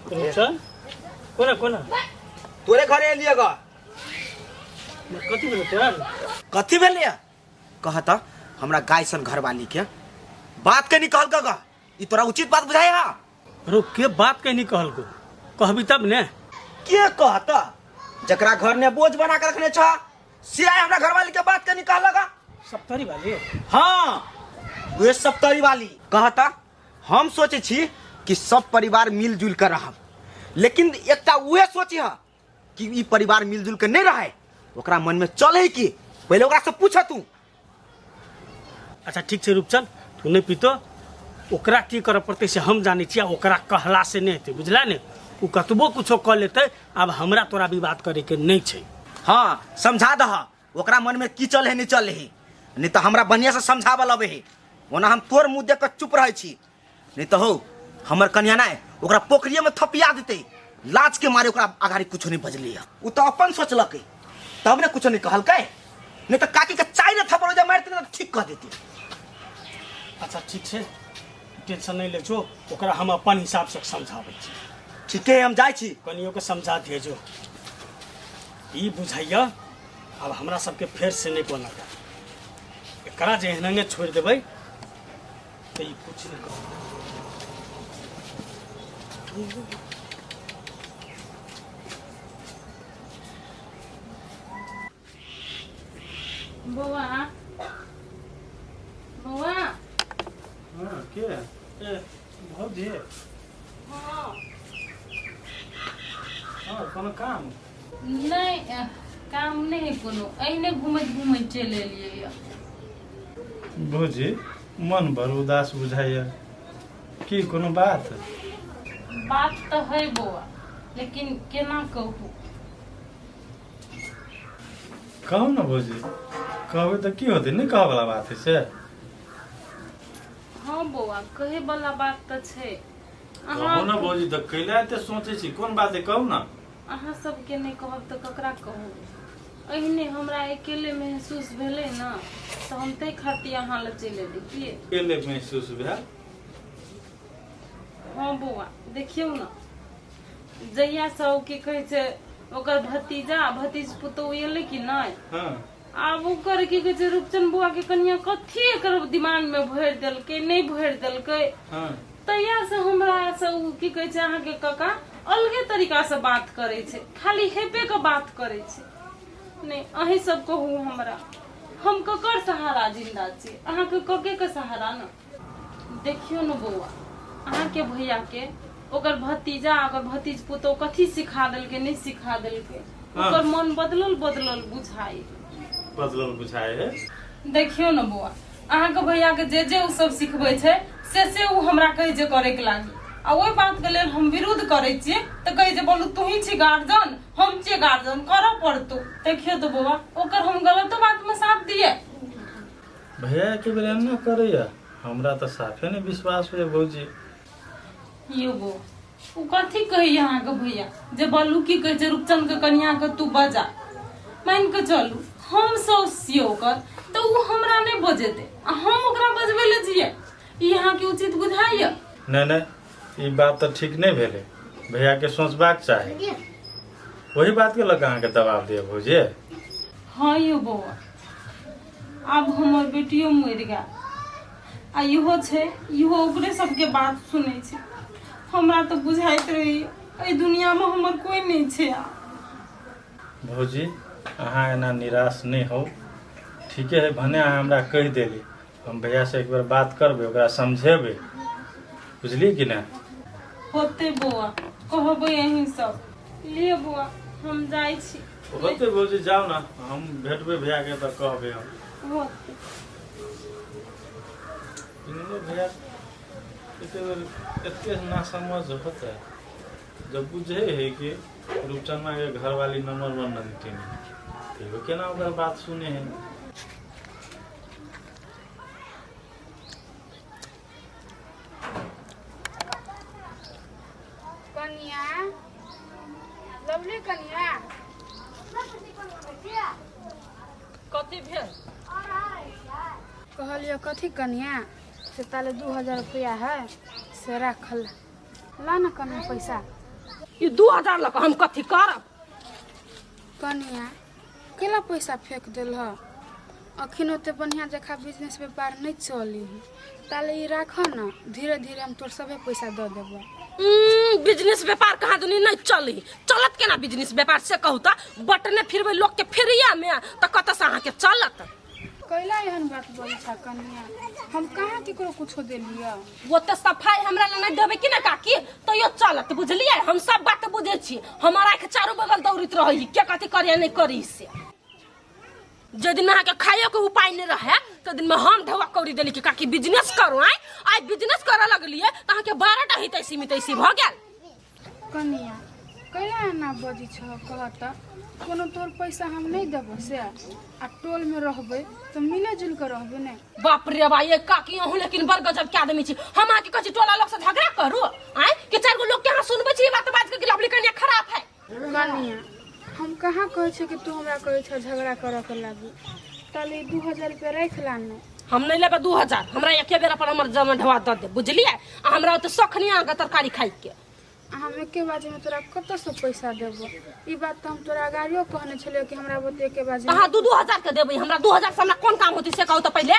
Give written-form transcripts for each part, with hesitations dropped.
रुचन कोना कोना तोरे घरे एलियै ग। कथी भेलै तोरा? कथी भेलै कहत हमरा गाय सन घरवाली के बात के नहीं कहल ग। ई तोरा उचित बात बुझाय हा? रो के बात के नहीं कहलको, कहबी तब ने। के कहत? जकरा घर ने बोझ बना के रखने छ से आय हमरा घरवाली के बात के नहीं कहलक। सप्तरी वाली? हाँ वे सप्तरी वाली कहता। हम सोचे छी कि सब परिवार मिलजुल कर रहब, लेकिन एकटा उहे सोची हा कि ई परिवार मिलजुल के नहीं रहे, ओकरा मन में चले कि पहले ओकरा से पूछ तू। अच्छा ठीक छै रूपचंद, तू नहीं पीतो, ओकरा की करऽ पड़तै से हम जानै छियै। ओकरा कहला से नहीं हेतै, बुझला ने? ओ कतबो कुछो कऽ लेतै, आब हमरा तोरा विवाद करैके नहीं छै। हाँ समझा दह ओकरा मन में की चले नहीं चले है, नहीं तो हमरा बढ़िया से समझाबऽ लबे है। ओना हम तोर मुँह देख के चुप रहै छी, नहीं तो हो हमर कन्या नाय ओकरा पोखरिये में थपिया देतै। लाज के मारे ओकरा अगाड़ी कुछो नहीं बजली है। उ तो अपन सोचलकै तब ने कुछो नहीं कहलकै, नहीं तो काकी के चाय ने थप्पड़ जे मारते ने ठीक कह देती। अच्छा ठीक छै, टेंशन नहीं ले जो, ओकरा हम अपन हिसाब से समझाबै छी। ठीके है, हम जाइ छी। कनियो के समझा दिए जो, ई बुझाइया अब हमरा सबके फेर से नहीं बनत। एकरा जे एहने छोड़ि देबै तऽ ई कुछ नहीं करत। बौआ, बौआ। हाँ के ए भौजी? हाँ। हाँ कोनो काम? नहीं, काम नहीं है कोनो, एहने घूमैत घूमैत चलि एलियै यऽ। भौजी मन बड़ उदास बुझाइया, की कोनो बात? बात तऽ है बौआ, लेकिन केना कहू? कहू ने भौजी, कहबै तऽ की होतै? नहि कहऽ वला बात है से? हाँ बौआ, कहे वाला बात तऽ छै। कहू ने भौजी, तऽ कैला एते सोचै छी? कोन बात है कहू ने। अहाँ सबके नहि कहब तऽ ककरा कहू? एहने हमरा अकेले महसूस भेलै ने, तऽ हम ताहि खातिर अहाँ लग चलि एली। की अकेले महसूस भेल? हाँ बौआ, देखियौ ने, जहियासँ ओ की कहै छै ओकर भतीजा भतीज पुतोहु एलै कि नहि, आब ओकर की कहै छै रूपचंद बौआ के कनिया कथी एकर दिमाग में भरि देलकै नहि भरि देलकै, तहिया से हमरा से ओ की कहै छै अहाँके कका अलगे तरीका से बात करै छै, खाली हेपे के बात करै छै। नहि अहीं सब कहू हमरा, हम ककर सहारा जिंदा छी? अहाँके कके के सहारा ने। देखियौ ने बौआ, अहाँके भैया के ओकर भतीजा ओकर भतीज पुतोह कथी सिखा देलकै नहि सिखा देलकै, ओकर मन बदलल बदलल बुझाइ। बदलल बुझाइ है? देखियौ ने बौआ, अहाँके भैया के जे जे ओ सब सिखबै छै से से ओ हमरा कहै छै करैके लागी, आ ओहि बातके लेल हम विरोध करै छियै तऽ कहै छै बोलू तूही छी गार्जियन, हम छियै गार्जियन, करऽ पड़तौ। देखियौ तऽ बौआ, ओकर हम गलतो बातमे साथ दियै। भैया के बेर एना करैया, हमरा तऽ साफे नहि विश्वास होइया भौजी। यौ बौआ, ओ कथी कहैया अहाँके भैया जे बल्लू की कहै छै रूपचंद के कनिया के तू बजा, मानि के चलू हम साउस छियै ओकर, तऽ ओ हमरा नहि बजेतै आ हम ओकरा बजबै लए जियै, ई अहाँके उचित बुझाइया? नहि नहि, ई बात तऽ ठीक नहि भेलै, भैया के सोचबाक चाही। ओही बात के लऽ कऽ अहाँके दबाव दिअ भौजी? हाँ यौ बौआ, आब हमर बेटियो मरि गेल आ इहो छै, इहो ओकरे सबके बात सुनै छै। हमरा तऽ बुझाइत रहैए एहि दुनियामे हमर कोइ नहि छै आब। भौजी अहाँ एना निराश नहि होउ, ठीके है, भने अहाँ हमरा कहि देली, हम भैयासँ एक बेर बात करबै, ओकरा समझेबै, बुझलियै कि नहि? होतै बौआ, कहबै अहीं सब। लिअ बौआ, हम जाइ छी। होतै भौजी, जाउ ने, हम भेटबै भैयाके तऽ कहबै हम। होतै। इनो भैया एते बेर एते ना समझ होतै, जब बुझे है कि रूपचंदा के घरवाली नंबर वन ननकिन, तैयो केना ओकर बात सुने है। कनिया लवली, कनिया। कथी भेल? कहलियो कथी कनिया से ताले 2000 रुपया है से राखल ला ना कनिया पैसा। ई 2000 लऽ कऽ हम कथी करब? कनिया केला पैसा फेंक देलह? अखन ओते बढ़िया जखा बिजनेस व्यापार नहीं चली है, ताले ई राख न, धीरे धीरे हम तोर सभे पैसा दऽ देबो। बिजनेस व्यापार कहाँ दुनी नहीं चली, चलत केना बिजनेस व्यापार से कहू त? बटने फिरबै लोग के फेरिया में त कतऽ से अहाँके चलत? कैला एहन बात बोलै छा कनिया? हम कहाँ केकरो कुछो देलियै? ओते सफाई हमरा लग नहीं देबै कि ना काकी तैयो चलत, बुझलियै? हम सब बात बुझै छी, हमर आँखि चारू बगल दौड़ैत रहै के कथी करिया नहीं करी से। जे दिन अहाँके खाइयो के उपाय नहीं रहे तो दिन में हम ढेवा कौड़ी देली कि काकी बिजनेस करू। आइ आइ बिजनेस करऽ लगलियै तऽ अहाँके 12 टा हितैसी मितैसी भऽ गेल। कनिया कैला एना बजै छह? कह तऽ, कोनो तोर पैसा हम नहीं देबो से? आ टोल में रहबै तऽ मिले जुल के रहबै ने। बाप रे बा, ये काकी अहूँ लेकिन बड़ गजब के आदमी छी। हम अहाँके कहै छी टोला लोग से झगड़ा करू आँय कि चारि गो लोग के अहाँ सुनबै छी ई बात बाज के कि लवली कनिया खराब है? कनिया हम कहाँ कहै छियै कि तू हमरा कहै छह झगड़ा करऽ के लागी? ताले 2000 रुपया राखि ला ने। हम नहीं लेबै 2000, हमरा एके बेरा पर हमर जमा ढवा दऽ दे, बुझलियै? आ हमरा ओते शौख नहि अहाँके तरकारी खाइके। आ हम एके बाजीमे तोरा कतऽसँ पैसा देबो? ई बात तऽ हम तोरा अगाड़ियो कहने छलियै कि हमरा ओते एके बाजी। अहाँ 2-2 हजार के देबै हमरा? 2000 से हमरा कोन काम होतै से कहू तऽ पहिले।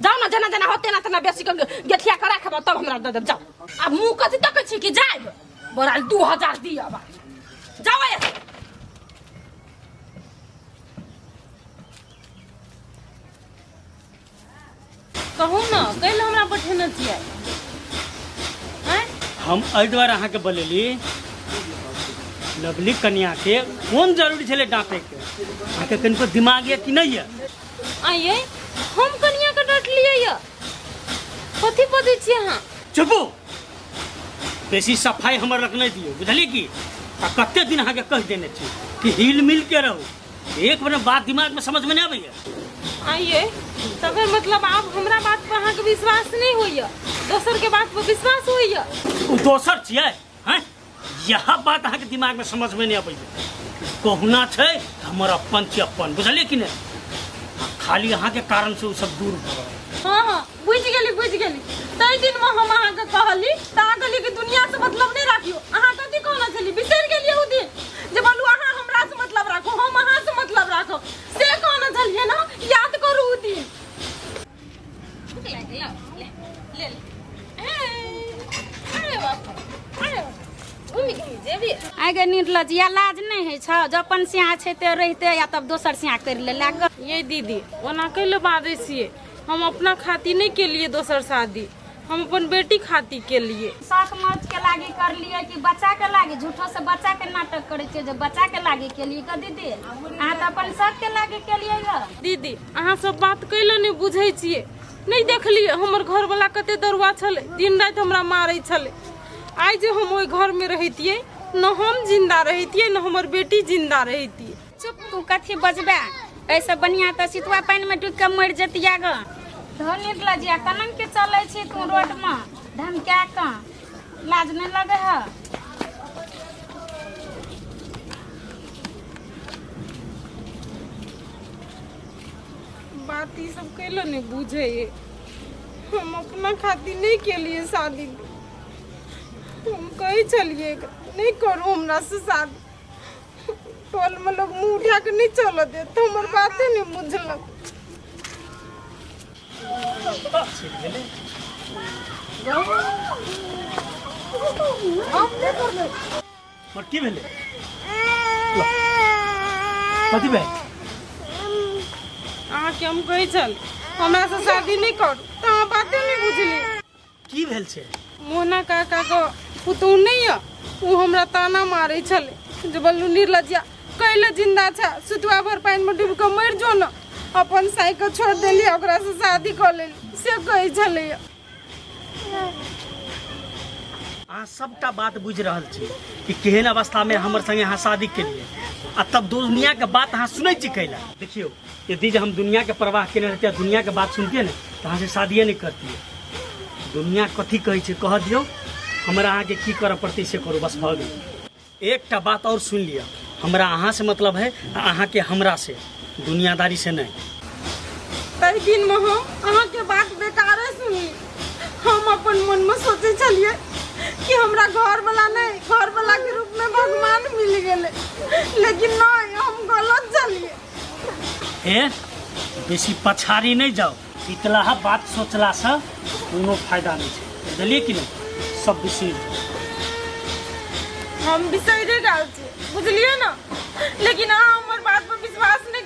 जाउ ने, जेना जेना होते ना तेना बेसी के गेठिया करा खेब तब हमरा दऽ देब। जाउ आब, मुँह कथी तकै छी कि जायब? बड़ा 2000 दिअ बा, जाउ एतऽ। कहू ने, कैल हमरा पठेने छियै आँय? हम एहि दुआरे अहाँके बोलेली, लवली कन्याके कोन जरूरी छलै डाँटैके? अहाँके कनिको दिमाग यऽ कि नहि यऽ? आइए हम कनिया के डटलियै यऽ? कथी बजै छियै अहाँ? चुपू, बेसी सफाई हमर लग नहि दियौ, बुझलियै की? आ कते दिन अहाँके कहि देने छी कि हिल मिल के रहू, एक बेर बात दिमागमे समझमे नहि अबैया? आइए तकर मतलब आब हमरा बात पर अहाँके विश्वास नहि होइए, दोसर के बात पर विश्वास होइए? ओ दोसर छियै हैं? यह बात अहाँके दिमागमे समझमे नहि अबैया। कहुना छै तऽ हमर अपन छी अपन, बुझलियै कि नहि? आ खाली अहाँके कारणसँ ओ सब दूर भऽ रहल। हाँ, बुझि गेली, बुझि गेली। ताहि दिनमे हम अहाँके कहली तऽ अहाँ कहलियै कि दुनियासँ मतलब नहि राखियौ। अहाँ कथी कहने छलियै? बिसरि गेलियै ओ दिन जे बोलू अहाँ हमरासँ मतलब राखू, हम अहाँसँ मतलब राखब, से कहने छलियै ने? याद करू ओ दिन। भूख लागि गेलौ? ले ले ले। अरे बाप, अरे बाप, घूमि घूमि जेबी। आइ गे निर्लजिया, लाज नहि होइ छौ? जब अपन सिया छै ते रहिते या तब दोसर सिया करि ले लागल। ये दीदी, ओना कैले बाजै छियै? हम अपना खातिर नहि केलियै दोसर शादी, हम अपन बेटी खातिर केलियै। शौक मौज के लागी करलियै कि बच्चा के लागी? झूठो से बच्चा के नाटक करै छियै जे बच्चा के लागी केलियै। ग दीदी, अहाँ तऽ अपन शौक के लागी केलियै ग। दीदी, अहाँ सब बात कैले नहि बुझै छियै? नहि देखलियै हमर घरवला कते दरुआ छलै? दिन राति हमरा मारै छलै। आइ जे हम ओहि घरमे रहितियै न, हम जिन्दा रहितियै न हमर बेटी जिन्दा रहितियै। चुप, तू कथी बजबे? एहिसँ बढ़िआँ तऽ सितुआ पानिमे डूबि कऽ मरि जतिया ग। धो निर्लजिया, कनन के चलै छी तू रोडमे धमका कऽ? लाज नहि लगे है? बात ई सब कैले नहि बुझै? हम अपना खातिर नहि केलियै शादी। हम कहै छलियै नहि करू हमरा से शादी, टोलमे लोग मुँह उठा कऽ नहि चलऽ देत, तऽ हमर बाते नहि बुझलक। पर की भेलै? ल, कथी भेल? अहाँके हम कहै छल हमरा से शादी नहि करू तऽ अहाँ बाते नहि बुझलियै। की भेल छै? मोहना काका के पुतहु नहि यऽ, ओ हमरा ताना मारै छलै जे बल्लू निर्लज्जिया कैले जिंदा छ, सुतुआ भर पानिमे डूबि कऽ मरि जो ने, अपन साइके छोड़ि देली, ओकरासँ शादी कऽ लेली, से कहै छलैया। अहाँ सबटा बात बुझि रहल छी कि केहन अवस्थामे हमर संगे अहाँ शादी केलियै, आ तब दुनियाके बात अहाँ सुनै छी कैला? देखियौ, यदि जे हम दुनियाके परवाह केने रहती आ दुनियाके बात सुनतियै ने, तऽ अहाँसँ शादिए नहि करतियै। दुनिया कथी कहै छै कहऽ दियौ, हमरा अहाँके की करऽ पड़तै से करू, बस भऽ गेल। एकटा बात आओर सुनि लिअ, हमरा अहाँसँ मतलब है आ अहाँके हमरा से, दुनियादारी से नहि। ताहि दिनमे हम अहाँके बात बेकारे सुनली। हम अपन मनमे सोचै छलियै कि हमरा घरवला नहि, घरवलाके फेर बेसी पछाड़ी नहि जाउ। बीतलाहा बात सोचलासँ कोनो फायदा नहि छै, बुझलियै कि नहि? सब बिसरि जाउ। हम बिसरि गेल छी, बुझलियै ने, लेकिन अहाँ हमर बात पर विश्वास नहि